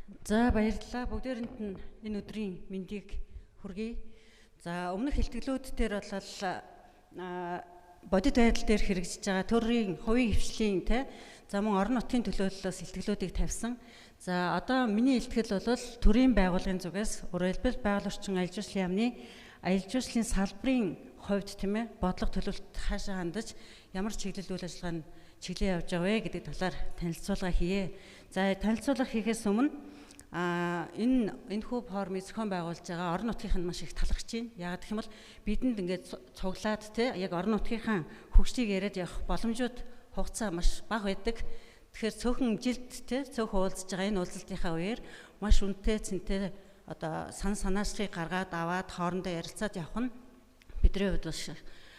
За, баярлалаа. Бүгдээрэнд нь энэ өдрийн мэндийг хүргэе. За, өмнөх илтгэлүүд дээр бол бодит байдал дээр хэрэгжиж байгаа төрийн хувийн хвшлийн те за мөн орон нутгийн төлөөллөөс илтгэлүүдийг тавьсан. За, одоо миний илтгэл бол төрийн байгууллагын зүгээс, өөрөөр хэлбэл байгаль орчин аялал жуулчлалын яамны аялал жуулчлалын салбарын хувьд, тийм ээ, бодлого төлөвлөлт хаашаа хандаж ямар чиглэл үйл ажиллагаа нь чиглэн явж байгаа вэ гэдэг талаар танилцуулга хийе. За, танилцуулга хийхээс өмнө энэхүү форумыг зохион байгуулж байгаа орон нутгийнх нь маш их талархаж байна. Яагаад гэх юм бол бидэнд ингээд цуглаад те яг орон нутгийнхаа хөгжлийг яриад явах боломжууд, хугацаа маш бага байдаг. Тэгэхээр цөөхөн жилд те цөөхөн уулзж байгаа энэ уулзалтынхаа үеэр маш үнэтэй цэнтэй одоо сан санаачлалыг гаргаад аваад хоорондоо ярилцаад явах нь бидний хувьд бас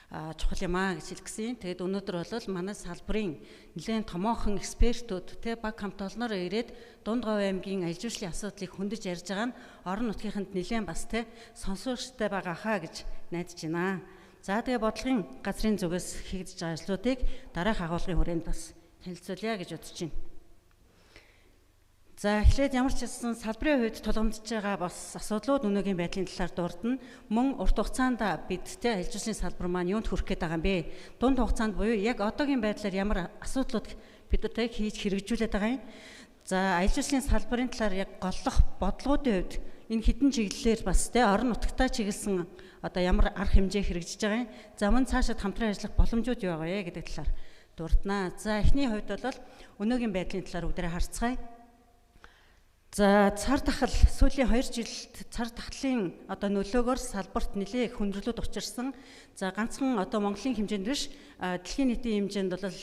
чухал юм аа гэж хэлсэн. Тэгээд өнөөдөр бол манай салбарын нэлээд томоохон экспертүүд те баг хамт олноор ирээд Дунд Говь аймгийн аялал жуулчлалын асуудлыг хөндөж ярьж байгаа нь орон нутгийнханд нэлээд бас те сонсоочтой байгаа хаа гэж найдаж байна. За, тэгээ бодлогын газрын зүгээс хийгдэж байгаа ажлуудыг дараах агуулгын хүрээнд бас танилцуулъя гэж бодож байна. За, эхлээд ямар ч хэлсэн салбарын хувьд тулгамдж байгаа бас асуудлууд, өнөөгийн байдлын талаар дурдна. Мөн урт хугацаанд бид те аялал жуулчлалын салбар маань юунд хүрэх гээд байгаа юм бэ? Дунд хугацаанд буюу яг одоогийн байдлаар ямар асуудлууд бид нар те хийж хэрэгжүүлээд байгаа юм? За, аялал жуулчлалын салбарын талаар яг голлох бодлогоодын хувьд энэ хэдэн чиглэлээр бас те орон нутагтаа чиглэсэн одоо ямар арга хэмжээ хэрэгжиж байгаа юм? За, мөн цаашид хамтран ажиллах боломжууд юу байгаа вэ гэдэг талаар дурднаа. За, эхний хувьд бол өнөөгийн байдлын талаар бүгдээрээ харцгаая. За, цар тахал сүүлийн 2 жилд цар тахлын одоо нөлөөгөөр салбарт нэлээх хүндрэлүүд учирсан. За, ганцхан одоо Монголын хэмжээнд биш, дэлхийн нийтийн хэмжээнд бол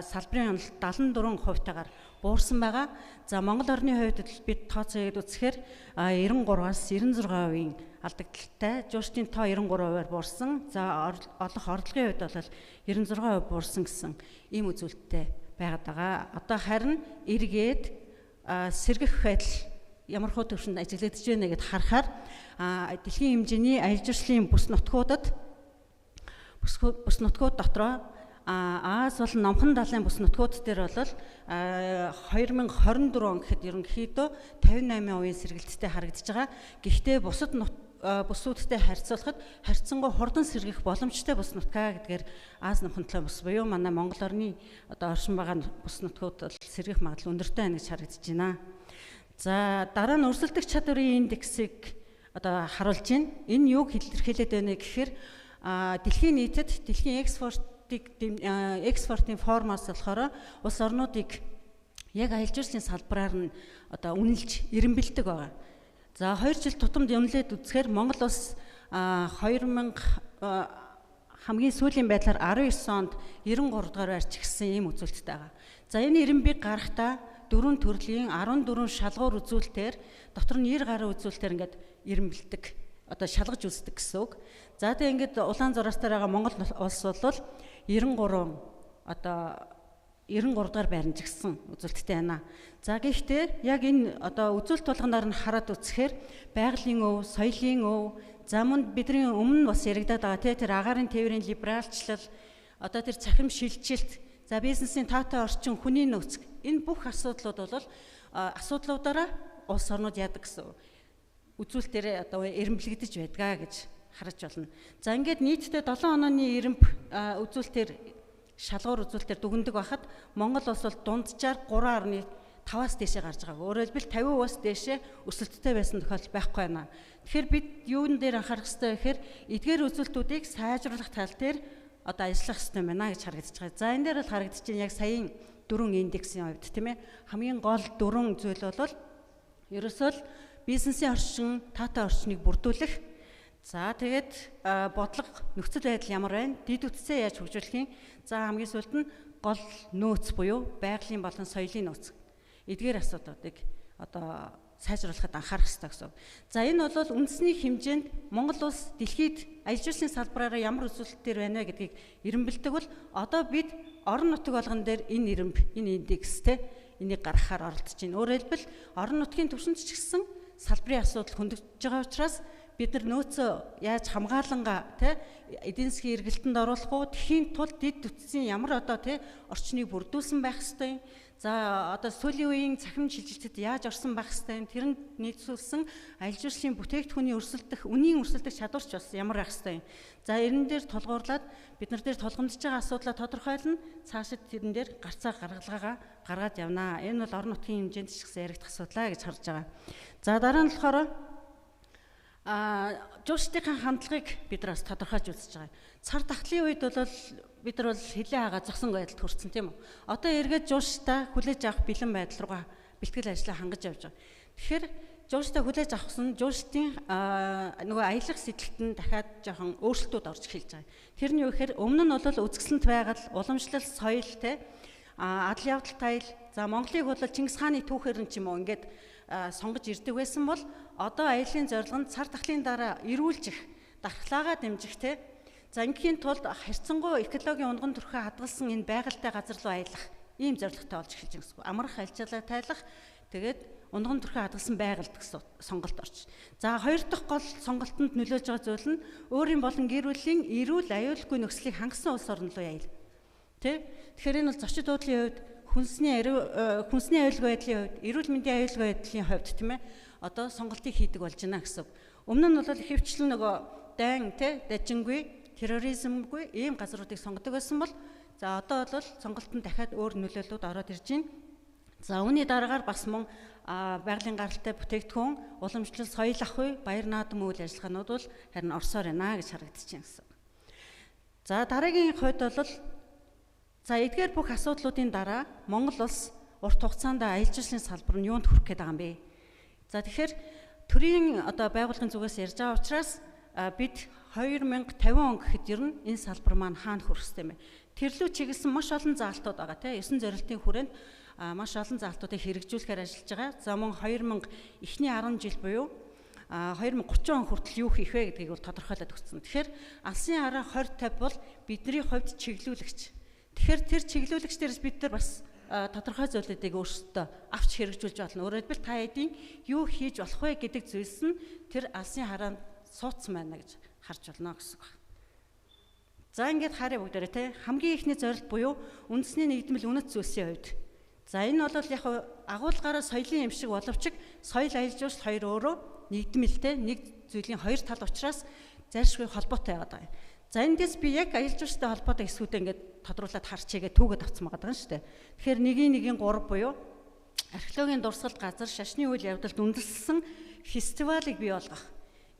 салбарын онол 74%-тайгаар буурсан байгаа. За, Монгол орны хувьд бид тооцоог үзэхээр 93-аас 96%-ийн алдагдaltaй, жуулчдын тоо 93%-аар буурсан. За, олох орлогын хувьд бол 96% буурсан гэсэн ийм үзүүлэлттэй байгаад байгаа. Одоо харин эргээд сэргэх байдал ямар хуу төвшөнд ажиглагдаж байна гэд харахаар дэлхийн хэмжээний аялал жуулчлалын бүс нутгууд дотроо Аз болон Номхон далайн бүс нутгууд дээр бол 2024 он гэхэд ерөнхийдөө 58% сэргэлттэй харагдаж байгаа. Гэхдээ бусад бүсүүдтэй харьцуулахад харьцангуй хурдан сэргэх боломжтой бүс нутгаа гэдгээр Аз Номхон талын бүс буюу манай Монгол орны одоо оршин байгаа бүс нутгууд бол сэргэх магадлал өндөртэй байна гэж харагдаж байна. За, дараа нь өрсөлдөх чадварын индексийг одоо харуулж байна. Энэ юуг илэрхийлээд байна гэхээр дэлхийн нийтэд дэлхийн экспортын формоос болохоор улс орнуудыг яг аялал жуулчлалын салбараар нь одоо үнэлж эрэмбэлдэг байгаа. За, 2 жил тутамд үнэлээд үзэхээр Монгол улс 2000 хамгийн сүүлийн байдлаар 19 онд 93 дугаар байрч гисэн ийм үзүүлэлттэй байгаа. За, энэ эрэмбийг гарахдаа дөрвөн төрлийн 14 шалгуур үзүүлэлтээр, дотор нь 90 гаруй үзүүлэлтээр ингээд эрэмбэлдэг, одоо шалгаж үздэг гэсэн үг. За, тэгээ ингээд улаан зураастаар байгаа Монгол улс бол 93 одоо 93 дугаар байранд жигсэн үзүүлэлттэй байна. За, гэхдээ яг энэ одоо үзүүлэлт болгоноор нь хараад үзэхээр байгалийн өв, соёлын өв, за мөн бидний өмнө бас яригадаад байгаа тий тэр агаарын тээврийн либералчлал, одоо тэр цахим шилжилт, за бизнесийн таатай орчин, хүний нөөц, энэ бүх асуудлууд бол асуудлуудаараа улс орнууд яадаг гэсэн үзүүлэлтээрээ одоо эрэмблэгдэж байдгаа гэж харж байна. За, ингээд нийтдээ 7 онооны эрэмб үзүүлэлтээр шалгуур үзүүлэлтээр дүгндэг байхад Монгол улс бол дунджаар 3.5-аас дээшээ гарч байгаа. Өөрөөр хэлбэл 50%-аас дээшээ өсөлттэй байсан тохиолдол байхгүй байна. Тэгэхээр бид юун дээр анхаарах ёстой вэ гэхээр эдгээр үзүүлэлтүүдийг сайжруулах тал дээр одоо ажиллах ёстой байна гэж харагдаж байгаа. За, энэ дээр бол харагдаж байна яг саяын дөрвөн индексийн хувьд, тийм ээ. Хамгийн гол дөрвөн зүйл бол ерөөсөө л бизнесийн орчин, таатай орчныг бүрдүүлэх. За, тэгээд бодлого нөхцөл байдал ямар байна? Дэд бүтцээ яаж хөгжүүлэх юм? За, хамгийн сүүлд нь гол нөөц буюу байгалийн болон соёлын нөөц. Эдгээр асуудлуудыг одоо сайжруулахад анхаарах ёстой гэсэн. За, энэ бол үндэсний хэмжээнд Монгол улс дэлхийд аялал жуулчлалын салбараараа ямар үзүүлэлтээр байна вэ гэдгийг эрэмбэлдэг бол одоо бид орон нутаг болгон дээр энэ эрэмб, энэ индекс те энийг гаргахаар оролдож байна. Өөрөөр хэлбэл орон нутгийн түвшинд ч гэсэн салбарын асуудал хөндөгдөж байгаа учраас бид нар нөөцөө яаж хамгаалангаа те эдийн засгийн эргэлтэнд оруулах уу, тэхийн тулд дэд бүтцийн ямар одоо те орчныг бүрдүүлсэн байх ёстой юм. За одоо сүүлийн үеийн цахим шилжилтэд яаж орсон байх хэвтэй юм? Тэрэнд нийцүүлсэн аялал жуулчлалын бүтээгдэхүүний өрсөлдөх, үнийн өрсөлдөх чадвар ч бас ямар байх хэвтэй юм? За эрен дээр тулгуурлаад бид нар дээр тулгамдж байгаа асуудлаа тодорхойлно. Цаашид тэрэн дээр гарцаа гаргалгаагаа гаргаад явнаа. Энэ бол орон нутгийн хэмжээнд ч гэсэн яригдах асуудлаа гэж харж байгаа. За дараа нь болохоор жуулчдын хандлагыг бид нар бас тодорхойлж үзэж байгаа. Цар тахлын үед бол бид нар бол хилээ хагаа зогсон байдалд хүрсэн, тийм үү? Одоо эргээд жуулчдаа хүлээж авах бэлэн байдал руугаа бэлтгэл ажлаа хангаж явж байгаа. Тэгэхээр жуулчдаа хүлээж авахсан жуулчдын нөгөө аялах сэтэлт нь дахиад жоохон өөрчлөлтүүд орж эхэлж байгаа. Тэр нь юу гэхээр өмнө нь бол үзэсгэлэнт байгаль, уламжлал, соёл те адал явдалтай аялал, за Монголыг бол Чингис хааны түүхээр нь ч юм уу ингээд сонгож ирдэг байсан бол одоо аяллаа зорилго нь цар тахлын дараа эрүүлжих, дархлаагаа дэмжих те. За ингээхийн тулд харьцангуй экологийн унган төрхөө хадгалсан энэ байгальтай газар руу аялах ийм зорилготой болж эхэлж байгаа гэсэн. Амрах, альчаалаа тайлах, тэгээд унган төрхөө хадгалсан байгальд гэсэн сонголт орч. За хоёр дахь гол сонголтонд нөлөөлж байгаа зүйл нь өөрийн болон гэр бүлийн эрүүл аюулгүй нөхцөлийг хангасан улс орн руу аялал. Тэ? Тэгэхээр энэ бол зочид буудлын хувьд, хүнсний аюулгүй байдлын хувьд, эрүүл мэндийн аюулгүй байдлын хувьд, тийм ээ, одоо сонголтыг хийдэг болж байна гэсэн. Өмнө нь бол ихэвчлэн нөгөө дайн, тэ, дажингүй, терроризмгүй ийм газруудыг сонгодог байсан бол за одоо бол сонголт нь дахиад өөр нөлөөллүүд ороод ирж байна. За үүний дараагаар бас мөн байгалийн гаралтай бүтээгдэхүүн, уламжлал, соёл ахуй, баяр наадам үйл ажиллагаанууд бол харин орсоор байна гэж харагдаж байна гэсэн. За дараагийн хувьд бол за эдгээр бүх асуудлуудын дараа Монгол улс урт хугацаанд аялал жуулчлалын салбар нь юунд хүрэх гээд байгаа юм бэ? За тэгэхээр төрийн одоо байгууллагын зүгээс ярьж байгаа учраас бид 2050 он гэхэд ер нь энэ салбар маань хаана хүрэх ёстой юм бэ? Тэрлүү чиглэсэн маш олон заалтууд байгаа тийм 9 зорилтын хүрээнд маш олон заалтуудыг хэрэгжүүлэхээр ажиллаж байгаа. За мөн 2000 эхний 10 жил буюу 2030 он хүртэл юу хийх вэ гэдгийг бол тодорхойлоод өгсөн. Тэгэхээр алсын хараа 20 50 бол бидний хувьд чиглүүлэгч. Тэгэхээр тэр чиглүүлэгч дээрээс бид нар бас тодорхой зүйлүүдийг өөрсдөө авч хэрэгжүүлж болно. Өөрөөр хэлбэл та хэдийн юу хийж болох вэ гэдэг зүйлс нь тэр алсын хараанд суудсан байна гэж харж болно гэсэн үг. За ингээд харъя бүгдээрээ те хамгийн ихний зорилт буюу үндэсний нэгдмэл үнэт зүйлсийн хувьд. За энэ бол яг агуулгаараа соёлын юм шиг боловч соёл аялал жуулчлал хоёр өөрөө нэгдмэл те нэг зүйлийн хоёр тал учраас зайлшгүй холбоотой байгаад байгаа юм. За эндээс би яг аялал жуулчлалтай холбоотой хэсгүүдээ ингээд тодруулаад харчээгээ түүгээд авцсан байгаа юм шүү дээ. Тэгэхээр 1-1-3 буюу археологийн дурсгалт газар шашны үйл явдалд үндэслэсэн фестивалыг бий болгох.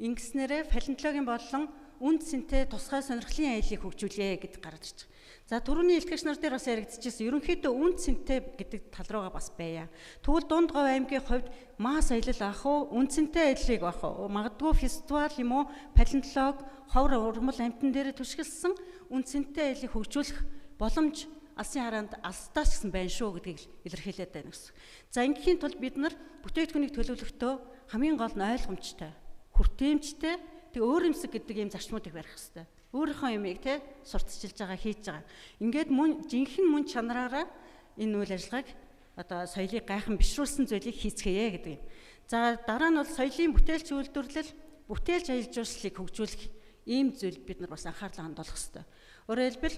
Ингэснээрээ палеонтологийн болон үнд сэнтэй тусгай сонирхлын аяллыг хөгжүүлье гэдээ гараад ирж байгаа. За түрүүний илтгэгч нар дээр бас яригдчихсэн. Ерөнхийдөө үнд сэнтэй гэдэг тал руугаа бас байя. Тэгвэл дунд говь аймгийн хувьд масс аялал авах уу, үнд сэнтэй аяллыг авах уу? Магадгүй фестивал юм уу, палеонтолог, ховор урмал амьтан дээр түшгэлсэн үнд сэнтэй аяллыг хөгжүүлэх боломж алсын хараанд алстаас гэсэн байна шүү гэдгийг илэрхийлээд байна гэсэн. За ингээхийн тулд бид нар бүтээгдэхүүнийг төлөвлөхдөө хамгийн гол нь ойлгомжтой, хүртээмжтэй, тэг өөрөмсөг гэдэг ийм зарчмуудыг барих хэрэгтэй. Өөрийнхөө юмыг те сурталчилж байгаа, хийж байгаа. Ингээд мөн жинхэнэ мөн чанараараа энэ үйл ажиллагааг одоо соёлыг гайхан бишрүүлсэн зүйлийг хийцгээе гэдэг юм. За дараа нь бол соёлын бүтээлч үйлдвэрлэл, бүтээлч аялал жуулчлалыг хөгжүүлэх ийм зүйл бид нар бас анхаарлаа хандуулах хэрэгтэй. Өөрөөр хэлбэл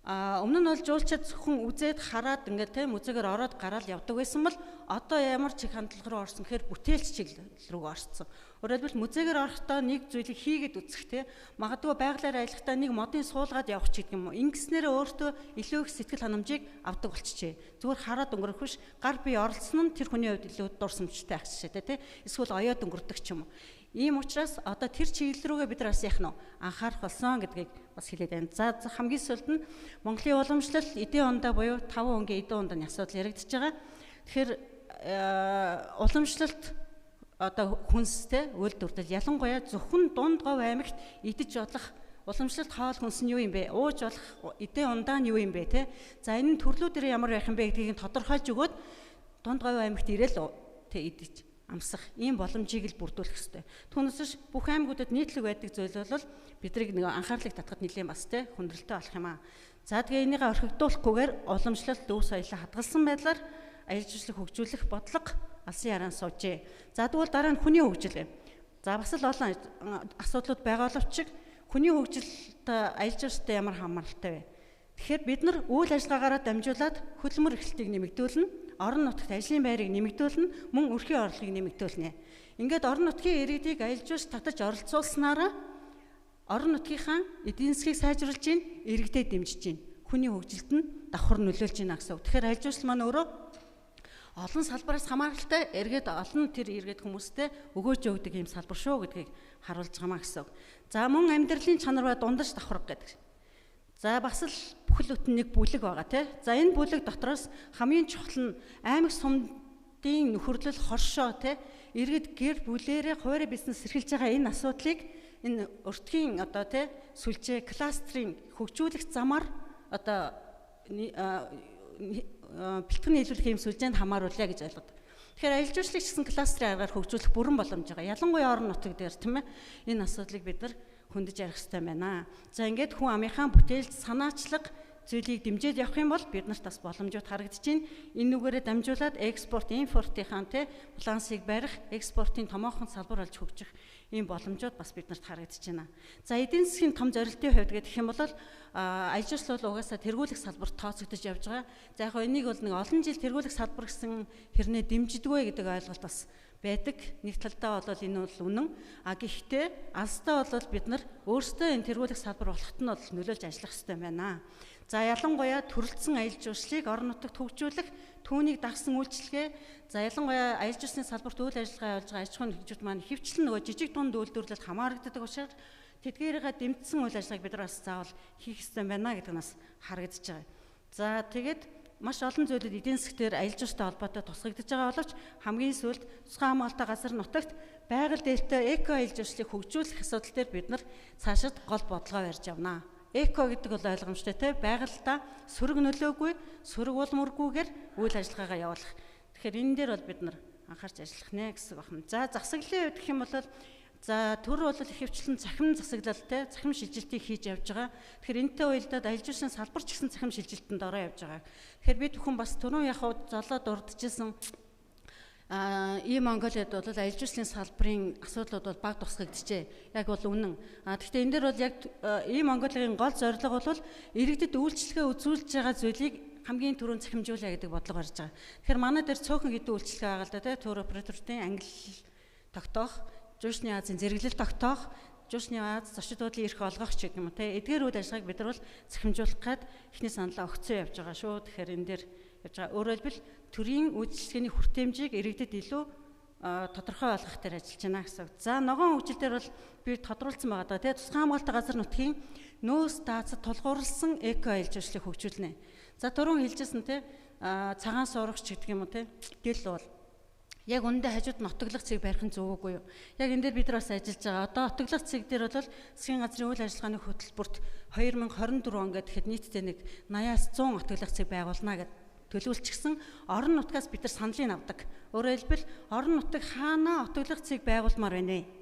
өмнө нь бол жуулчид зөвхөн үзээд хараад ингээд тийм музейгээр ороод гараал явдаг байсан бол одоо ямар чиг хандлага руу орсон гэхээр бүтээлч чиглэл рүү орсон. Өөрөөр хэлбэл музейгээр орохдоо нэг зүйлийг хийгээд үзэх тийм магадгүй байгалаар аялахдаа нэг модын суулгаад явах ч гэдэг юм уу. Ингэснээрээ өөртөө илүү их сэтгэл ханамжийг авдаг болчихжээ. Зүгээр хараад өнгөрөх биш гар бие оролцсон нь тэр хүний хувьд илүү дурсамжтай ах жишээтэй тийм эсвэл оёод өнгөрдөг ч юм уу. Ийм учраас одоо тэр чиглэл рүүгээ бид нар бас яах нь анхаарах болсон гэдгийг бас хэлээд байна. За хамгийн сүүлд нь Монголын уламжлал эдийн ундаа буюу 5 өнгийн эдийн ундааны асуудал яригдчихэж байгаа. Тэгэхээр уламжлалт одоо хүнстэй үйлдвэрлэл ялангуяа зөвхөн дунд говь аймагт идэж болох уламжлалт хоол хүнс нь юу юм бэ? Ууж болох эдийн ундаа нь юу юм бэ те? За энэ нь төрлүүдээр ямар байх юм бэ гэдгийг тодорхойлж өгөөд дунд говь аймагт ирээл тэ идэж амсах ийм боломжийг л бүрдүүлэх хэрэгтэй. Түүнээс биш бүх аймагуудад нийтлэг байдаг зүйл бол биднийг нэг анхаарлыг татахад нэлээд бас тэ хүндрэлтэй болох юм аа. За тэгээ энийгээ орхигдуулахгүйгээр уламжлалт өв соёлоо хадгалсан байдлаар аялал жуулчлалыг хөгжүүлэх бодлого алсын хараан суужээ. За тэгвэл дараа нь хүний хөгжил. За бас л олон асуудлууд байгаа боловч хүний хөгжилтэй аялал жуулчлалтай ямар хамааралтай вэ? Тэгэхээр бид нар үйл ажиллагаагаараа дамжуулаад хөдөлмөр эрхлэлтийг нэмэгдүүлнэ, орон нутагт ажлын байрыг нэмэгдүүлнэ, мөн өрхийн орлогыг нэмэгдүүлнэ. Ингээд орон нутгийн иргэдийг аялал жуулчлалд татаж оролцуулснараа орон нутгийнхаа эдийн засгийг сайжруулж гин, иргэдэд дэмжиж гин, хүний хөгжилд нь давхар нөлөөлж гинэ гэсэн үг. Тэгэхээр аялал жуулчлал маань өөрөө олон салбараас хамааралтай, эргээд олон тэр иргэд хүмүүстэй өгөөж өгдөг юм салбар шүү гэдгийг харуулж байгаа маа гэсэн үг. За мөн амьдралын чанар ба дундаж давхарга гэдэг. За бас л бүхэл бүтэн нэг бүлэг байгаа тий. За энэ бүлэг дотроос хамгийн чухал нь аймаг сумдын нөхөрлөл хоршоо тий. Иргэд гэр бүлээрээ хуваарь бизнес эрхэлж байгаа энэ асуудлыг энэ өртгийн одоо тий сүлжээ кластерын хөгжүүлэх замаар одоо бэлтгэн нийлүүлэх юм сүлжээнд хамааруулъя гэж ойлгодог. Тэгэхээр аялал жуулчлалыг ч гэсэн кластерын аргаар хөгжүүлэх бүрэн боломж байгаа. Ялангуяа орон нутаг дээр тийм ээ энэ асуудлыг бид нар хөндөж ярих хэрэгтэй байна. За ингээд хүн амынхаа бүтээлч санаачлаг зүйлийг дэмжиж явах юм бол бид нарт бас боломжууд харагдаж байна. Энэ нүгээрээ дамжуулаад экспорт, импортынхаа тэ балансыг барих, экспортын томоохон салбар болж хөгжих ийм боломжууд бас бид нарт харагдаж байна. За эдийн засгийн том зорилтын хувьд гэх юм бол аялал жуулчлал бол угаасаа тэргуулах салбарт тооцогдож явж байгаа. За яг энийг бол нэг олон жил тэргуулах салбар гэсэн хэрнээ дэмждэггүй гэдэг ойлголт бас байдаг. Нэг талдаа бол энэ бол үнэн. А гэхдээ алстаа бол бид нар өөрсдөө энэ тэргуулах салбар болоход нь бол нөлөөлж ажиллах хэрэгтэй байна. За ялангуяа төрөлцсөн аялал жуулчлалыг орон нутагт хөгжүүлэх, түүнийг дагсан үйлчилгээ, за ялангуяа аялал жуулчлалын салбарт үйл ажиллагаа явуулж байгаа аж ахуйн нэгжүүд маань хөвчлэн нөгөө жижиг дунд үйлдвэрлэлд хамаарагддаг учраас тэдгээрээ дэмжсэн үйл ажиллагааг бид нар бас заавал хийх ёстой байна гэдэг нь бас харагдаж байгаа. За тэгээд маш олон зүйлүүд эдийн засгтэр аялал жуулчлалтай холбоотой тусгагдж байгаа боловч хамгийн сүүлд тусгай хамгаалалттай газар нутагт байгаль дээлтэй эко аялал жуулчлалыг хөгжүүлэх асуудал дээр бид нар цаашид гол бодлогоо барьж явна. Эко гэдэг бол ойлгомжтой те байгальдаа сөрөг нөлөөгүй, сөрөг улмөргүйгээр үйл ажиллагаагаа явуулах. Тэгэхээр энэ дээр бол бид нар анхаарч ажиллах нэ гэсэн байна. За засаглалын хувьд гэх юм бол за төр бол ихэвчлэн цахим засаглал те цахим шилжилтийг хийж явж байгаа. Тэгэхээр энэтэй уялдаад аялал жуулчлалын салбар ч гэсэн цахим шилжилтэнд ороо явж байгаа. Тэгэхээр бид бүхэн бас түрүүн яг золоо дурдчихсан ийм Монголиад бол аялал жуулчлалын салбарын асуудлууд бол баг тусгагджээ. Яг бол үнэн. Гэхдээ энэ дээр бол яг ийм Монголын гол зорилго бол иргэдэд үйлчилгээ үзүүлж байгаа зүйлийг хамгийн түрүүнд цахимжуулъя гэдэг бодлого гарч байгаа. Тэгэхээр манай дээр цөөхөн хэдэн үйлчилгээ байгаа л да тий. Тур операторын англи тогтоох, жуулчны Азийн зэрэглэл тогтоох, жуулчны Аз зочид буудлын эрх олгох ч гэдэг юм уу тий. Эдгээр үйл ажиллагааг бид нар бол цахимжуулах гээд эхний саналаа өгцөн явж байгаа шүү. Тэгэхээр энэ дээр явж байгаа. Өөрөөр хэлбэл төрийн үйлчилгээний хүртээмжийг иргэдэд илүү тодорхой болгох дээр ажиллаж байна гэсэн. За ногоон хөгжил дээр бол би тодруулсан байгаа даа тий. Тусгай хамгаалалттай газар нутгийн нөөц даацад тулгуурласан эко аялал жуулчлалыг хөгжүүлнэ. За түрүүн хэлжсэн тий цагаан суурагч гэдэг юм уу тий. Гэл бол яг үүндээ хажууд нь отоглох цэг барих нь зөв үгүй юу? Яг энэ дээр бид нар бас ажиллаж байгаа. Одоо отоглох цэг дээр бол засгийн газрын үйл ажиллагааны хөтөлбөрт 2024 он гэхэд нийтдээ нэг 80-аас 100 отоглох цэг байгуулна гэдэг төлөвлөчихсөн. Орон нутгаас бид нар саналыг авдаг. Өөрөөр хэлбэл орон нутаг хаанаа отоглох цэг байгуулмаар байна вэ?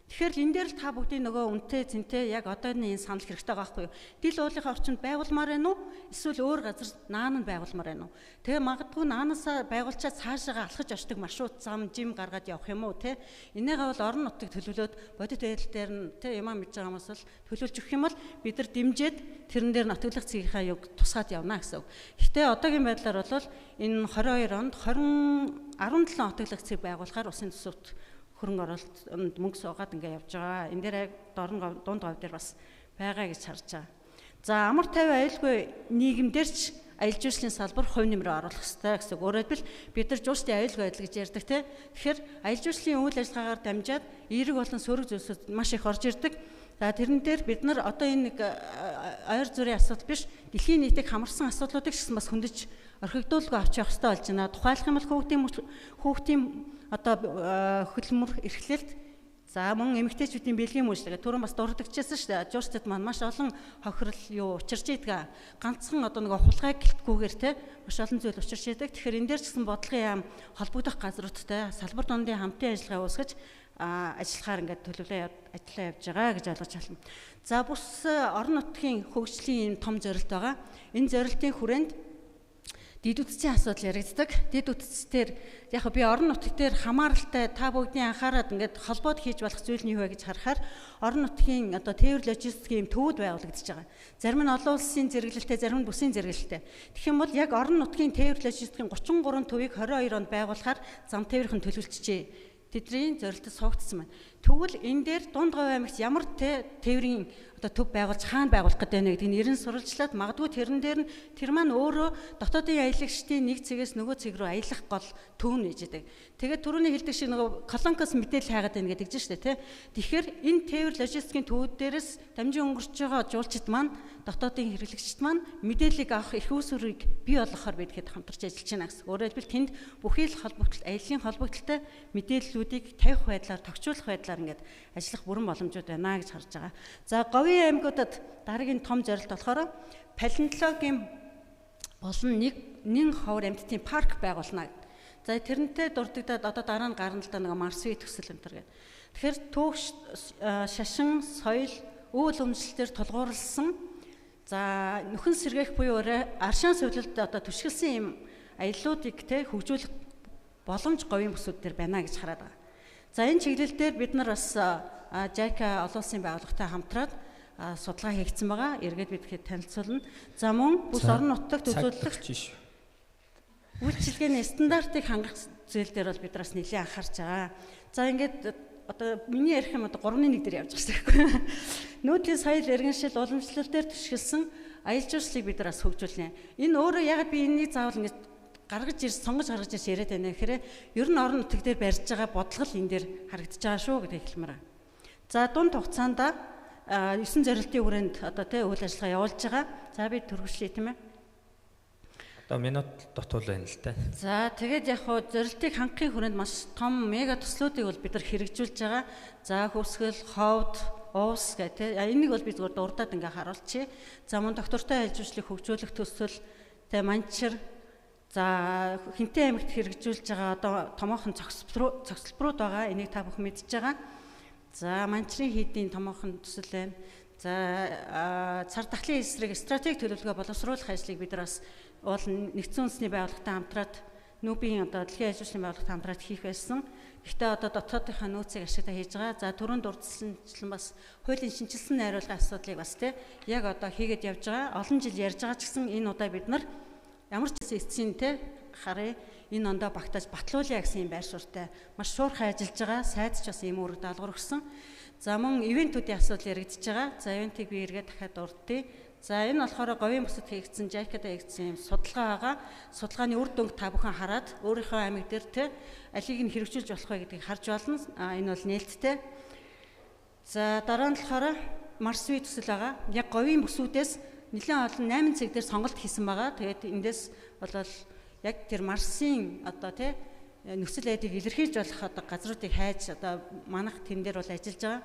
Тэгэхээр энэ дээр л та бүгдийн нөгөө үнэтэй цэнтэй яг одооны энэ санал хэрэгтэй байгаа байхгүй юу? Дил уулынхаа орчинд байгуулмаар байна уу? Эсвэл өөр газар наан нь байгуулмаар байна уу? Тэгээ магадгүй наанаасаа байгуулчаад цаашаага алхаж очдог маршрут зам жим гаргаад явах юм уу те? Энийгээ бол орон нутаг төлөвлөөд бодит байдал дээр нь те юмаа мэдж байгаа хүмүүс бол төлөвлөж өгөх юм бол бид нар дэмжиж тэрэн дээр нотоглох цэгийнхаа юг тусгаад явна гэсэн үг. Гэтэ одоогийн байдлаар бол энэ 22 онд 17 отоглох цэг байгуулахаар усын төсөвт хөрөнгө оруулалт мөнгө суугаад ингээ явж байгаа. Энэ дээр дорн дунд говь дээр бас байгаа гэж харж байгаа. За амар тайван аюулгүй нийгэмдэр ч аялал жуулчлалын салбар хувь нэмрээ оруулах хэрэгтэй гэсэн. Өөрөөр хэлбэл бид нар жуулчдын аюулгүй байдал гэж ярьдаг те. Тэгэхээр аялал жуулчлалын үйл ажиллагаагаар дамжаад эерэг болон сөрөг зүйлсүүд маш их орж ирдэг. За тэрэн дээр бид нар одоо энэ нэг ойр зүрийн асуудал биш, дэлхийн нийтийг хамарсан асуудлуудыг ч гэсэн бас хөндөж орхигдуулгүй авч явах хэрэгтэй болж байна. Тухайлах юм бол хүүхдийн одоо хөдөлмөр эрхлэлт, за мөн эмэгтэйчүүдийн бэлгийн үйлчлэг түрүүн бас дурддагчээсэн шүү дээ. Жуурчдад маань маш олон хохирол юу учирч идэг. Ганцхан одоо нөгөө хулгай гэлтгүүгээр те маш олон зүйл учирч идэг. Тэгэхээр энэ дээр ч гэсэн бодлогын яам холбогдох газруудтай салбар дундын хамтын ажиллагаа үүсгэж ажиллахаар ингээд төлөвлөө ажиллаа явж байгаа гэж ойлгож байна. За бус орон нутгийн хөгжлийн юм том зорилт байгаа. Энэ зорилтын хүрээнд Дэд үтцийн асуудал яригддаг. Дэд үтц дээр яг би орон нутаг дээр хамааралтай та бүгдийн анхаарал ингээд холбоод хийж болох зүйл нь юу вэ гэж харахаар орон нутгийн одоо тээвэр логистикийн төвүүд байгуулагдаж байгаа. Зарим нь олон улсын зэрэглэлтэй, зарим нь бүсийн зэрэглэлтэй. Тэгэх юм бол яг орон нутгийн тээвэр логистикийн 33 төвийг 22 онд байгуулахаар зам тээврийнхэн төлөвлөжээ. Тэдний зорилтод суугдсан байна. Тэгвэл энэ дээр дунд говь аймагт ямар тээврийн одоо төв байгуулж хаана байгуулах гэдэг нь гэдгийг нэрэн сурвалжлаад магадгүй тэрэн дээр нь тэр маань өөрөө дотоодын аялагчдын нэг цэгээс нөгөө цэг рүү аялах гол төв нь ээж идэг. Тэгээд түрүүний хэлдэг шиг нөгөө Колонкос мэдээлэл хайгаад байна гэдэг чинь шүү дээ, тэ. Тэгэхээр энэ тээвэр логистикийн төвүүд дээрээс дамжин өнгөрч байгаа жуулчид маань дотоодын хэрэглэгчид маань мэдээллийг авах эрх үүсвэрийг бий болгохоор бид хэд хамтарч ажиллаж байна гэсэн. Өөрөөр хэлбэл тэнд бүхий л холбогдол аяллаа холбогдолтой мэдээллүүдийг тавих байдлаар тохижуулах байдлаар ингээд ажиллах бүрэн боломжууд байна гэж харж байгаа. За говийн аймагуудад дараагийн том зорилт болохоор палеонтологийн болон нэг ховор амьтдын парк байгуулна. За тэрнтэй дурддагдаад одоо дараа нь гарна л да нэг Марсви төсөл энэ төр гэдэг. Тэгэхээр түүх шашин соёл үйл өмчлөлтөөр тулгуурласан за нөхөн сэргээх буюу аршаан зөвлөлд одоо түшгэлсэн юм аяллуудыг те хөгжүүлэх боломж говийн бүсүүд дээр байна гэж хараад байгаа. За энэ чиглэл дээр бид нар бас JICA олон улсын байгууллагатай хамтраад судалгаа хийгдсэн байгаа. Эргээд бид хэд танилцуулна. За мөн бүс орон нутагт үзүүлэх үйлчилгээний стандартыг хангах зүйл дээр бол бид бас нэлээд анхаарч байгаа. За ингээд одоо миний ярих юм одоо 3-1 дээр явж байгаа шүү дээ. Нүүдлийн соёл иргэншил уламжлал дээр түшгэлсэн аялал жуулчлалыг бид бас хөгжүүлнэ. Энэ өөрөө яг би энэнийг заавал ингээд гаргаж ирс сонгож гаргаж ирс яриад байна гэхээр ер нь орон нутаг дээр барьж байгаа бодлого л энэ дээр харагдаж байгаа шүү гэдэг хэлмээр. За дунд хугацаанд 9 зорилтын хүрээнд одоо тий үйл ажиллагаа явуулж байгаа. За би төрөглөе тийм ээ. Одоо минут дотуул байна л да. За тэгээд яг хуу зорилтыг хангахын хүрээнд маш том мега төслүүдийг бол бид нар хэрэгжүүлж байгаа. За хөвсгөл, ховд, уус гэх тий энийг бол би зүгээр дурдаад ингээ харуулчихъя. За мөн доктортой аялал жуулчлалыг хөгжүүлэх төсөл тий Манчир за Хинтээ аймагт хэрэгжүүлж байгаа одоо томоохон цогцлборууд байгаа. Энийг та бүхэн мэдж байгаа. За Манчрын хийдийн томоохон төсөл байна. За цар тахлын эсрэг стратеги төлөвлөгөө боловсруулах ажлыг бид нар бас уул нэгдсэн үндэсний байгууллагатай хамтраад нүүбийн одоо дэлхийн аялал жуулчлалын байгууллагатай хамтраад хийх байсан. Гэхдээ одоо дотоодынхаа нөөцийг ашиглаа хийж байгаа. За түрүүнд дурдсанчлан бас хуулийн шинжилсэн найруулгын асуудлыг бас тий яг одоо хийгээд явж байгаа. Олон жил ярьж байгаа ч гэсэн энэ удаа бид нар ямар ч гэсэн эцсийн тий харъя энэ ондоо багтааж батлуулъя гэсэн юм байр суурьтай маш шуурхай ажиллаж байгаа. Сайд ч бас ийм үүрэг даалгавар өгсөн. За мөн ивентүүдийн асуудал яригдж байгаа. За ивентийг би эргээд дахиад дурдъя. За энэ болохоор говийн бүсэд хийгдсэн, JICA-да хийгдсэн юм судалгаа байгаа. Судалгааны үр дүнг та бүхэн хараад өөрийнхөө аймаг дээр те алийг нь хэрэгжүүлж болох вэ гэдгийг харж болно. Энэ бол нээлттэй. За дараа нь болохоор Марсви төсөл байгаа. Яг говийн бүсүүдээс нэлээд олон 8 цэг дээр сонголт хийсэн байгаа. Тэгээд эндээс бол яг тэр Марсын одоо те нөхцөл байдлыг илэрхийлж болох одоо газруудыг хайж одоо манах тэн дээр бол ажиллаж байгаа.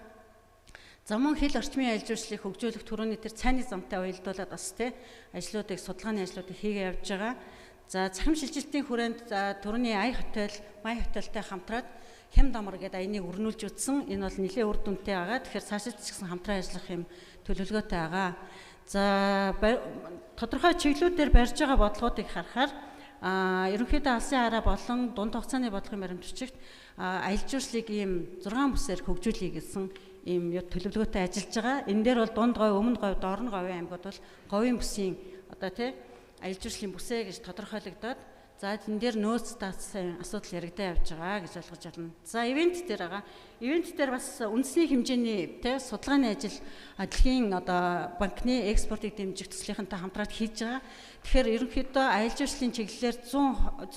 За мөн хэл орчмын аялал жуулчлалыг хөгжүүлэх түрүүний тэр цайны замтай уялдуулаад бас те ажлуудыг судалгааны ажлуудыг хийгээ явж байгаа. За цахим шилжилтийн хүрээнд за түрүүний Ая хотел, Май хотелтай хамтраад Хямд амар гэдэг аяныг өрнүүлж утсан. Энэ бол нэлээд үр дүнтэй байгаа. Тэгэхээр цаашид ч гэсэн хамтран ажиллах юм төлөвлөгөөтэй байгаа. За тодорхой чиглэлүүдээр барьж байгаа бодлогоодыг харахаар ерөнхийдөө алсын хараа болон дунд хугацааны бодлогын баримт бичигт аялал жуулчлалыг ийм 6 бүсээр хөгжүүлье гэсэн ийм төлөвлөгөөтэй ажиллаж байгаа. Энэ дээр бол дунд говь, өмнө говь, дорн говийн аймагуд бол говийн бүсийн одоо тий аялал жуулчлалын бүсээ гэж тодорхойлогдоод за тэн дээр нөөц даацсан асуудал яригдаа явж байгаа гэж ойлгож байна. За ивент дээр байгаа. Ивент дээр бас үндэсний хэмжээний тий судалгааны ажил дэлхийн одоо банкны экспортыг дэмжих төслийнхэнтэй хамтраад хийж байгаа. Тэгэхээр ерөнхийдөө аялал жуулчлалын чиглэлээр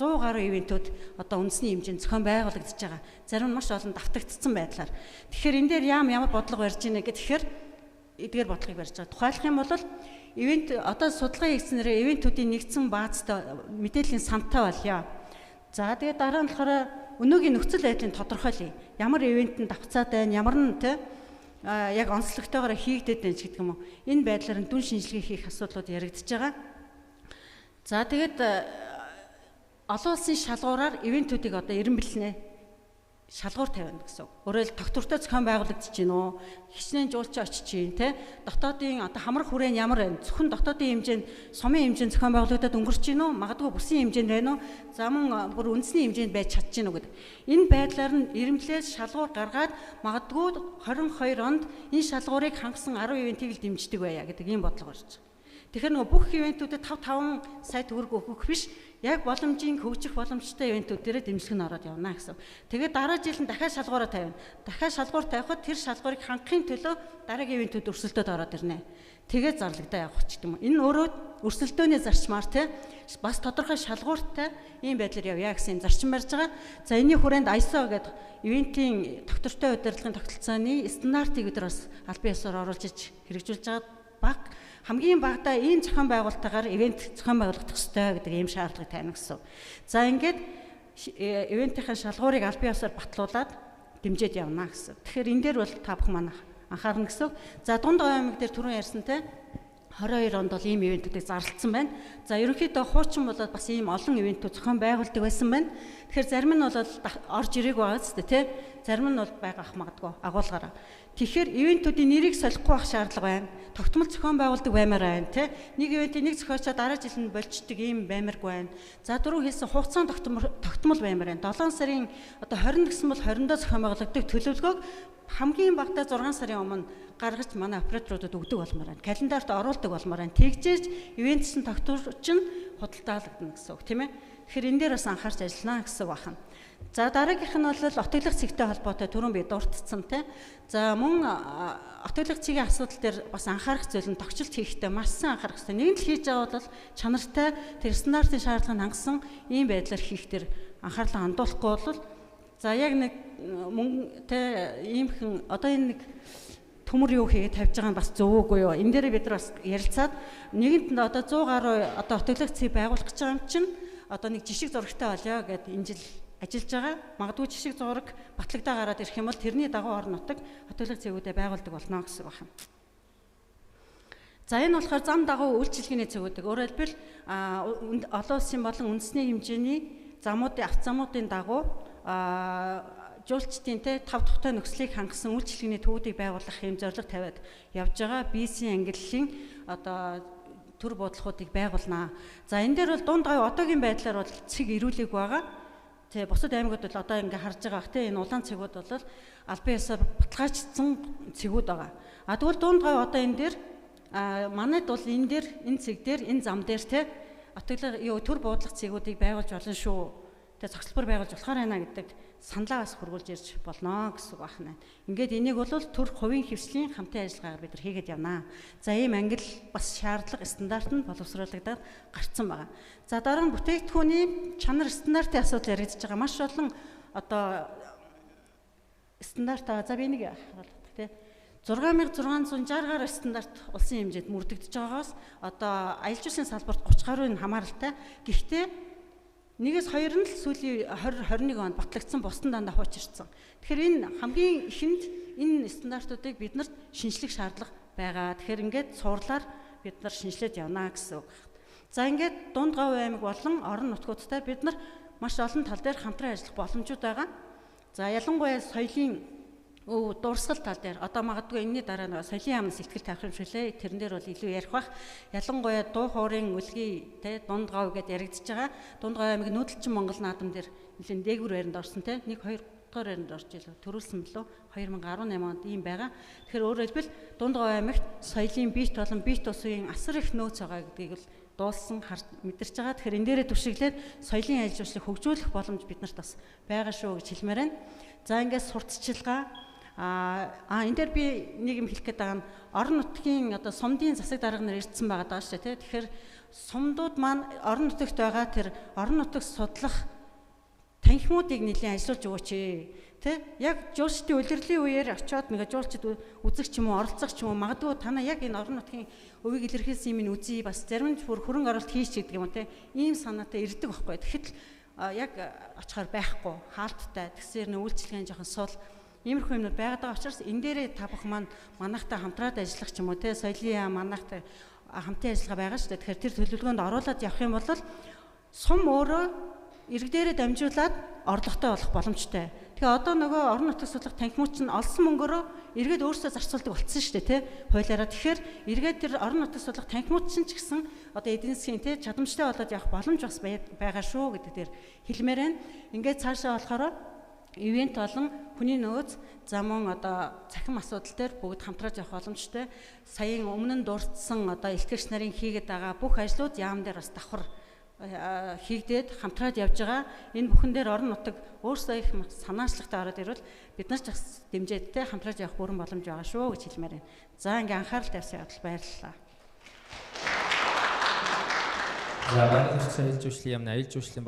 100 гаруй ивентүүд одоо үндэсний хэмжээнд зохион байгуулагдаж байгаа. Зарим нь маш олон давтагдсан байдлаар. Тэгэхээр энэ дээр ямар бодлого барьж ийнэ гэхээр эдгээр бодлогыг барьж байгаа. Тухайлах юм бол ивент одоо судалгаа хийгдсэнээрээ ивентүүдийн нэгдсэн баазтай мэдээллийн самтай болёо. За тэгээд дараа нь болохоор өнөөгийн нөхцөл байдлыг тодорхойлъё. Ямар ивент нь давцаад байна, ямар нь те яг онцлогтойгоор хийгдээд байна ч гэдэг юм уу. Энэ байдлаар нь дүн шинжилгээ хийх асуудлууд яригдж байгаа. За тэгээд олон улсын шалгуураар ивентүүдийг одоо эренбэлнэ. шалгуур тавина гэсэн. Өөрөөр тогтвортой зохион байгуулагдаж байна уу? Хичнээн жуулчин очиж чинь те. Дотоодын одоо хамрах хүрээ нь ямар байна? Зөвхөн дотоодын хэмжээнд, сумын хэмжээнд зохион байгуулагдаад өнгөрч байна уу? Магадгүй бүсийн хэмжээнд байна уу? За мөн бүр үндэсний хэмжээнд байж чадж байна уу гэдэг. Энэ байдлаар нь ирэмблээс шалгуур гаргаад магадгүй 22 онд энэ шалгуурыг хангасан 10 ивентийг л дэмждэг байя гэдэг ийм бодлого гарч байгаа. Тэгэхээр нөгөө бүх ивентүүдэд 5 5 сая төгрөг өгөх биш, яг боломжийн хөгжих боломжтой ивентүүд дээрээ дэмжлэг нь ороод явна гэсэн. Тэгээд дараа жил нь дахиад шалгуураа тавина. Дахиад шалгуур тавихад тэр шалгуурыг хангахын төлөө дараагийн ивентүүд өрсөлдөөд ороод ирнэ. Тэгээд зарлагдаа явах ч гэдэм юм. Энэ өөрөө өрсөлдөөний зарчмаар те бас тодорхой шалгууртай ийм байдлаар явъя гэсэн юм зарчим барьж байгаа. За энэний хүрээнд ISO гэдэг ивентийн тогтвортой удирдлагын тогтолцооны стандартыг бид нар бас албан ёсоор оруулж иж хэрэгжүүлж байгаа. Баг хамгийн багадаа ийм зохион байгуулалтаагаар ивент зохион байгуулах ёстой гэдэг ийм шаардлагыг тавина гэсэн. За ингээд ивентийн шалгуурыг албан ёсоор батлуулаад дэмжиж явна гэсэн. Тэгэхээр энэ дээр бол та бүхэн манай анхаарна гэсэн. За дунд аймаг дээр түрүүн ярьсантай 22 онд бол ийм ивентүүдийг зарлцсан байна. За ерөнхийдөө хуучин болоод бас ийм олон ивентүүд зохион байгуулдаг байсан байна. Тэгэхээр зарим нь бол орж ирээг байгаа ч тий. Зарим нь бол байгаа ах магадгүй агуулгаараа. Тэгэхээр ивентүүдийн нэрийг солихгүй байх шаардлага байна. Тогтмол зохион байгуулдаг баймаар байна тий. Нэг ивентийг нэг зохиочоо дараа жил нь болждаг ийм баймаргүй байна. За дөрөв хэлсэн хугацаанд тогтмол баймаар байна. 7 сарын одоо 20 гэсэн бол 20-нд зохион байгуулагддаг төлөвлөгөөг хамгийн багадаа 6 сарын өмнө гаргаж манай операторуудад өгдөг болмоор байна. Календарт оруулдаг болмоор байна. Тэгжээж ивентсэн тогтворч нь худалдаалагдана гэсэн үг тийм ээ. Тэгэхээр энэ дээр бас анхаарч ажиллана гэсэн үг байна. За дараагийнх нь бол отоглох цэгтэй холбоотой түрүүн би дурдсан те. За мөн отоглох цэгийн асуудал дээр бас анхаарах зүйл нь тогтчлт хийхдээ маш сайн анхаарах хэрэгтэй. Нэг нь л хийж байгаа бол чанартай тэр стандартын шаардлагыг хангасан ийм байдлаар хийх дээр анхаарлаа хандуулахгүй бол за яг нэг мөн те иймхэн одоо энэ нэг төмөр юу хийгээд тавьж байгаа нь бас зөв үгүй юу? Энэ дээр бид нар бас ярилцаад нэгэнт одоо 100 гаруй одоо отоглох цэг байгуулах гэж байгаа юм чинь одоо нэг жишг зурагтай болёо гэд энэ жил ажиллаж байгаа. Магадгүй жишг зураг батлагдаа гараад ирэх юм бол тэрний дагуу орон нутаг отоглох цэгүүдээ байгуулдаг болно гэсэн үг байна. За энэ болохоор зам дагуу үйлчилгээний цэгүүдийг өөрөөр хэлбэл олон улсын болон үндэсний хэмжээний замуудын авто замуудын дагуу жуулчдын те тав тухтай нөхцөлийг хангасан үйлчилгээний төвүүдийг байгуулах юм зорилго тавиад явж байгаа. Бизнесийн ангиллын одоо төр бодлогоудыг байгуулнаа. За энэ дээр бол дунд гав одоогийн байдлаар бол цэг ирүүлээг байгаа. Тэ бусад аймагуд бол одоо ингээ харж байгаа бах те энэ улаан цэгүүд бол албан ёсоор баталгаажсан цэгүүд байгаа. А тэгвэл дунд гав одоо энэ дээр манайд бол энэ дээр энэ цэг дээр энэ зам дээр те отоглох юу төр буудлах цэгүүдийг байгуулж болно шүү. Тэ зохицолбор байгуулж болохоор байна гэдэг саналаа бас хөргүүлж ирж болно гэсэн үг байна. Ингээд энийг бол төр хувийн хвшлийн хамтын ажиллагаагаар бид нар хийгээд явнаа. За ийм ангил бас шаардлага стандарт нь боловсруулагдаад гарцсан байгаа. За дараа нь бүтээгдэхүүний чанар стандартын асуудал яригдж байгаа. Маш олон одоо стандарт байгаа. За би энийг харуулах тий. 6660 гаруй стандарт улсын хэмжээнд мөрдөгдөж байгаагаас одоо аялал жуулчлалын салбарт 30 гаруй нь хамааралтай. Гэхдээ нэгээс хоёр нь л сүүлийн 20 21 онд батлагдсан, бусдын дандаа хуучирсан. Тэгэхээр энэ хамгийн ихэнд энэ стандартуудыг бид нарт шинжлэх шаардлага байгаа. Тэгэхээр ингээд цуурлаар бид нар шинжлээд явна гэсэн үг. За ингээд дунд говь аймаг болон орон нутгуудтай бид нар маш олон тал дээр хамтран ажиллах боломжууд байгаа. За ялангуяа соёлын дурсгал тал дээр одоо магадгүй энэний дараа нэг соёлын яамны сэтгэл тавих юм шиг лээ. Тэрэн дээр бол илүү ярих бах. Ялангуяа дуу хоорын үлгий те дунд говь гэдээ яригдж байгаа. Дунд говь аймаг нүүдэлчин Монгол наадам дээр нэлээд дээгүүр байранд орсон те. 1 2 дугаар байранд орж илүү төрүүлсэн бэлүү 2018 онд ийм байгаа. Тэгэхээр өөрөөр хэлбэл дунд говь аймагт соёлын бит болон бит ус үеийн асар их нөөц байгаа гэдгийг л дуулсан мэдэрч байгаа. Тэгэхээр энэ дээрээ түшиглээд соёлын аялал жуулчлалыг хөгжүүлэх боломж биднэрт бас байгаа шүү гэж хэлмээр байна. За ингээд сурталчилгаа энэ дээр би нэг юм хэлэх гээд байгаа нь орон нутгийн одоо сумдын засаг дарга нар ирсэн байгаа даа шүү дээ. Тэгэхээр сумдууд маань орон нутагт байгаа тэр орон нутагт судлах танхимуудыг нэлээд ажиллуулж өгөөч. Тэ? Яг жуулчдын улирлын үеэр очиод нэг жуулчд үзэх ч юм уу, оролцох ч юм уу, магадгүй танаа яг энэ орон нутгийн өвийг илэрхийлсэн юм ин үзье, бас зарим нь бүр хөрөнгө оруулалт хийч гэдэг юм уу те. Ийм санаатай ирдэг байхгүй. Тэгэхэд яг очихоор байхгүй, хаалттай. Тэгсээр нэ үйлчилгээний жоохон сул иймэрхүү юмнууд байгаад байгаа учраас энэ дээрээ та бүхэн маань манайхтай хамтраад ажиллах ч юм уу те, соёлын яам манайхтай хамтын ажиллагаа байгаа шүү дээ. Тэгэхээр тэр төлөвлөгөөнд оруулаад явах юм бол сум өөрөө иргэдээрээ дамжуулаад орлоготой болох боломжтой. Тэгээ одоо нөгөө орон нутаг судлах танхимууд чинь олсон мөнгөөрөө эргээд өөрсдөө зарцуулдаг болцсон шүү дээ, тий. Хуулиараа. Тэгэхээр эргээд тэр орон нутаг судлах танхимууд чинь ч гэсэн одоо эдийн засгийн тий чадамжтай болоод явах боломж бас байгаа шүү гэдэг дээр хэлмээр байна. Ингээд цаашаа болохоор ивент болон хүний нөөц, за мөн одоо цахим асуудал дээр бүгд хамтраж явах боломжтой. Саяын өмнө нь дурдсан одоо илтгэгч нарын хийгээд байгаа бүх ажлууд яам дээр бас давхар хийгдээд хамтраад явж байгаа. Энэ бүхэн дээр орон нутаг өөрсдөө их санаачлагтай ороод ирвэл бид нар ч бас дэмжиж те хамтраж явах бүрэн боломж байгаа шүү гэж хэлмээр байна. За ингээ анхаарал тавьсан явдал баярлалаа. За, Монгол Улсын аялал жуулчлалын яамны аялал жуулчлалын